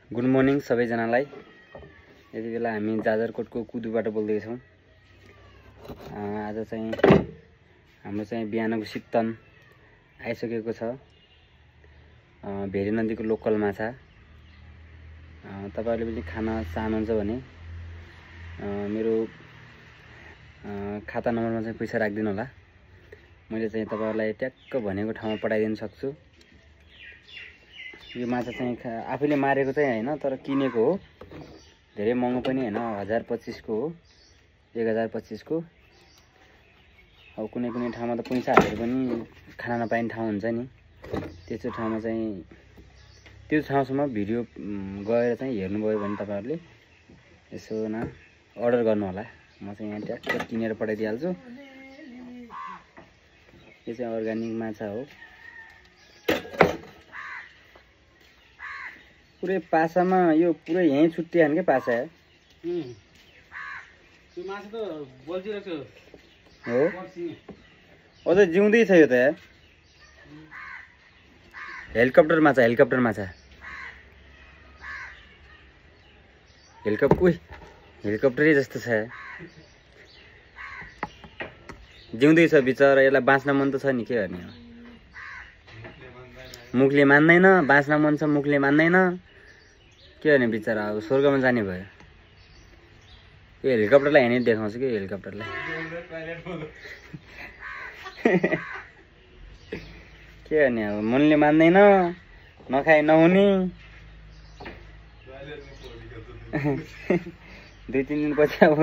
Good morning सबैजनालाई। यति बेला हामी जाजरकोटको कुदुबाट बोल्दैछौँ। आज चाहिँ हाम्रो चाहिँ बिहानको सिक्तन आइसकेको छ। भेरी नदीको लोकल माछा तपाईहरुले पनि खान चाहनुहुन्छ भने मेरो खाता नम्बरमा चाहिँ पैसा राखिदिनु होला। मैले चाहिँ तपाईहरुलाई ट्याक्क भनेको ठाउँमा पठाइदिन सक्छु। यो माछा चाहिँ आफैले मारेको चाहिँ हैन, तर किनेको हो। धेरै महँगो पनि हैन, 1025 को हो, 1025 को। अब कुनै कुनै ठाउँमा त पैसा हालेर पनि खाना नपाइने ठाउँ हुन्छ नि। त्यस्तो ठाउँमा चाहिँ त्यो ठाउँसम्म भिडियो गएर चाहिँ हेर्नुभयो भने तपाईहरुले यसो न अर्डर गर्नु होला। म चाहिँ यहाँ ट्याक्क किनेर पठाइदिहाल्छु। यो चाहिँ अर्गानिक माछा हो। पुरै पासामा यो पुरै यही छुट्टिहाल्छ के पासा है। त्यो माछा त बल्जिरहेको हो। अझै जिउँदै छ यो त यार। हेलिकप्टर माछा, हेलिकप्टर माछा। हेलिकप्टरै जस्तो छ। जिउँदै छ बिचरा, यसलाई बाँच्न मन त छ नि, के गर्ने हो। मुखले मान्दैन, बाँच्न मन छ, मुखले मान्दैन, के गर्ने बिचरा। अब स्वर्गमा जाने भयो। यो हेलिकप्टरलाई हेर्ने देखाउँछु कि हेलिकप्टरलाई। के गर्ने अब, मनले मान्दैन, नखाए नहुने। 2-3 दिनपछि अब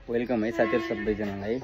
वेलकम है साथीहरु सबैजनालाई।